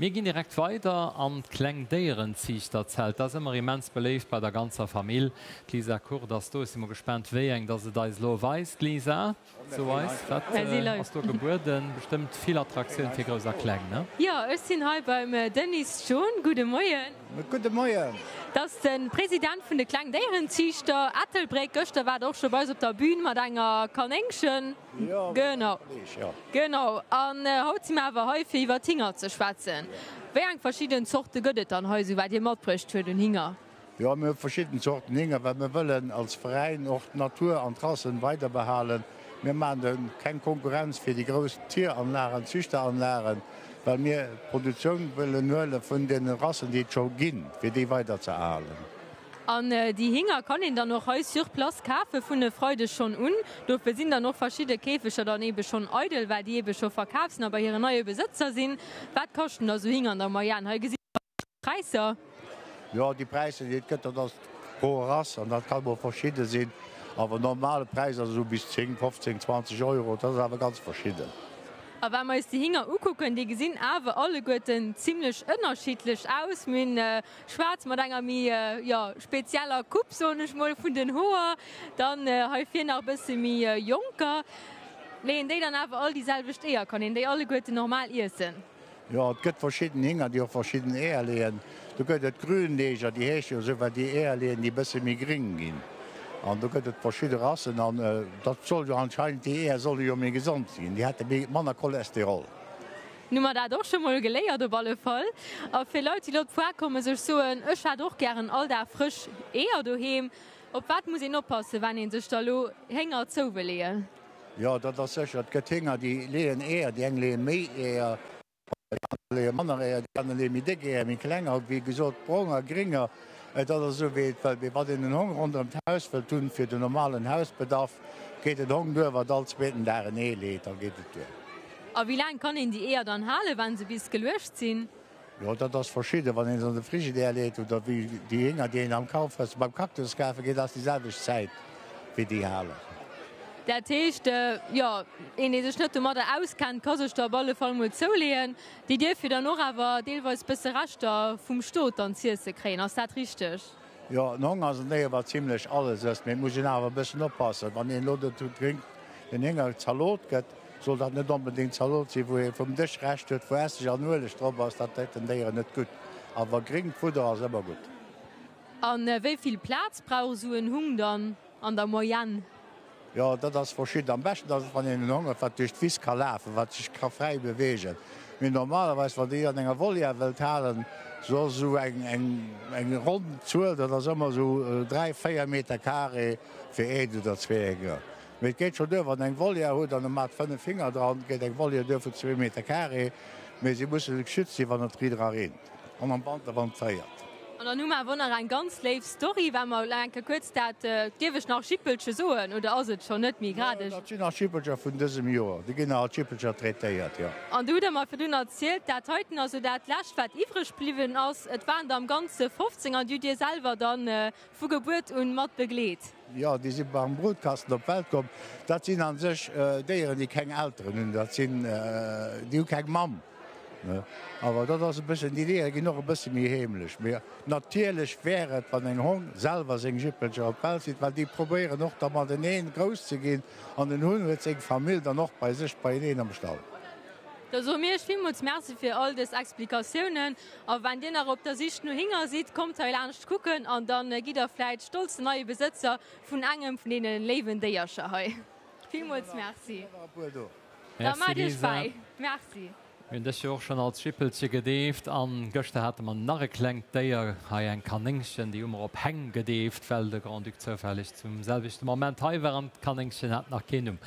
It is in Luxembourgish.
Mir ginn direkt weider an d'Klengdéierenziichterzelt. Dat ass ëmmer immens beléift bei der ganzer Famill. D'Lisa Kurt ass do. Ech si mol gespaant, wéi eng dass et eis elo weist. Lisa, so eis, wat ass do gebueden? Bestëmmt vill Attraktioun fir Grouss a Kleng, ne? Jo, ech sinn hei beim Denis John. Gudde Moien. Gudde Moien. Dat ass de President vun de Klengdéierenziichter Ettelbréck. Gëschter war et och scho bei eis op der Bühn mat enger Kanéngchen. Genau, genau. An haut si mer awer hei, fir iwwer d'Hinger ze schwätzen. Wéi eng verschidden Zorte gëtt et dann hei esou, wat Dir matbruecht huet un Hinger? Jo, mir hu verschidden Zorten Hinger, well mir wëllen als Veräin och d'Natur an d'Rassen weiderbehalen. Mir maachen do keng Konkurrenz fir déi grouss Tieranlagen, Züchteranlagen, well mir d'Produktioun wëllen huele vun deene Rassen, déi et scho ginn, fir déi weiderzeerhalen. An déi Hinger kann een dann och hei sur place kafe vun e Freideg schonn un. Dofir sinn dann och verschidde Käfeger dann eebe schonn eidel, well déi eebe scho verkaf sinn a bei hiren neie Besëtzer sinn. Wat kaschten da sou Hinger an der Moyenne? Hei gesi mer d'Präisser. Jo, déi Präisser, déi et gëtt, dat ass pro Rass an dat ka mol verschidde sinn. Awer normale Präis ass esou bis 10, 15, 20 Euro. Dat ass awer ganz verschidden. A wa mer eis déi Hinger ukucken, déi gesinn awer alleguerten zimlech ënnerschiddlech aus. Mir hunn Schwaarz mat enger méi, jo, spezieller Coupe, soen ech mol, vun den Hoer. Dann hei vir nach e bësse méi jonker. Leeën déi dann awer all déi selwecht Eeër? Kann een déi alleguerten normal iessen? Jo, et gëtt verschidden Hinger, déi och verschidden Eeër leeën. Do gëtt et Grünleger, déi heesche jo esou, well déi Eeër leeën, déi e bësse méi gring ginn. An do gëtt et verschidde Rassen an dat soll jo anscheinend, déi Eeër solle jo méi gesond sinn, déi hätte méi, manner Cholesterol. Nu mer dat och scho mol geléiert op alle Fall. A fir Leit déi lo op d'Foire kommen, sech soen, ech hätt och gären all Dag frësch Eeër doheem, op wat muss een oppassen, wann een sech da lo Hénger zouwëll leeën? Jo, dat ass sécher. Et gëtt Hénger déi leeën Eeër, déi eng leeë méi Eeër, déi aner leeë manner Eeër, déi aner leeë méi déck Eeër, méi kleng. A wéi gesot, brong a gringer, et ass esou wéi et wëllt. Mee wann een en Hong ronderëm d'Haus wëllt hunn fir den normalen Hausbedarf, geet en Hong duer, wat all zweeten Dag en Ee leet, da geet et duer. A wéi laang kann een déi Eeër dann halen, wann se bis geluecht sinn? Jo, dat ass verschidden. Wann een se an de Frigidaire leet oder wéi déi Hénger, déi een am Kaufhaus beim Cactus kafe geet, ass déi selwecht Zäit, wéi déi halen. Dat heescht, jo, een, dee sech net domadder auskennt, ka sech der op alle Fall mol zouleeën. Déi dierf jo dann och awer deelweis bësse Reschter vum Stot dann z'iesse kréien, ass dat richteg? Jo, en Hong ass en Déier, wat zimlech alles ësst, mee et muss een awer e bëssen oppassen. Wann een elo den Hénger Zalot gëtt, Soll dat net onbedéngt Zalot sinn, wou ee vum Dësch Rescht huet, wou Esseg an Ueleg drop ass, dat deet den Déieren net gutt. Awer gréngt Fudder ass ëmmer gutt. A wéi vill Plaz brauch esou en Hung dann an der Moyenne? Jo, dat ass verschidden. Am beschten ass et, wann een en Hong huet, wat duerch d'Wiss ka lafen, wat sech ka fräi beweegen. Mee normalerweis, wann Dir an enger Volière wëllt halen, sou ass esou eng ronn Zuel, dat ass ëmmer esou 3, 4 Meter carré fir eent oder zwee Hénger. Mee et geet scho duer, wann eng Volière hutt an e mat 5 Hinger dran, geet eng Volière duer vun zwee Meter carré, mee si musse geschützt sinn, wann et riit era reent an am Wanter, wann et fréiert. An dann hu mer awer och nach eng ganz léif Story, wa mer elo eng Kéier kuerz dat, dierf ech nach Jippelche soen oder ass et schonn net méi grad? Jo, dat sinn nach Jippelcher vun dësem Joer, déi ginn nach als Jippelcher traitéiert, jo. An do hutt Der mer virdrun erzielt, dat heiten ass esou dat lescht, wat iwwreg bliwwen ass. Et waren der am Ganze 15 an déi hutt Dir selwer dann vu Gebuert un mat begleet. Jo, déi si beim Brutkasten op d'Welt komm. Dat sinn a sech Déieren, déi keng Elteren hunn. Dat sinn, déi hu keng Mamm. Awer dat ass e bëssen, déi Déiere ginn och e bësse méi heemlech. Mee natierlech wär et, wann eng Hong selwer seng Jippelcher op d'Welt zitt, well déi probéieren och da mateneen grouss ze ginn an den Hunn huet seng Famill dann och bei sech beieneen am Stall. Da soe mir iech villmools Merci fir all dës Explikatiounen. A wann dir nach op der Sich no Hinger sidd, kommt hei laanscht kucken an dann gitt der vläit stolzen neie Besëtzer vun engem vun deene léiwen Déiercher hei. Villmools Merci. Da maacht iech Lisa. bäi. Merci. Mir hunn dech jo och schonn als Jippelche gedeeft an gëschter hate mer nach e klengt Déier hei, eng Kanéngchen, déi hu mer op Heng gedeeft, well de Grand-Duc zoufälleg zum selwechte Moment hei war an d'Kanéngchen hat nach keen Numm.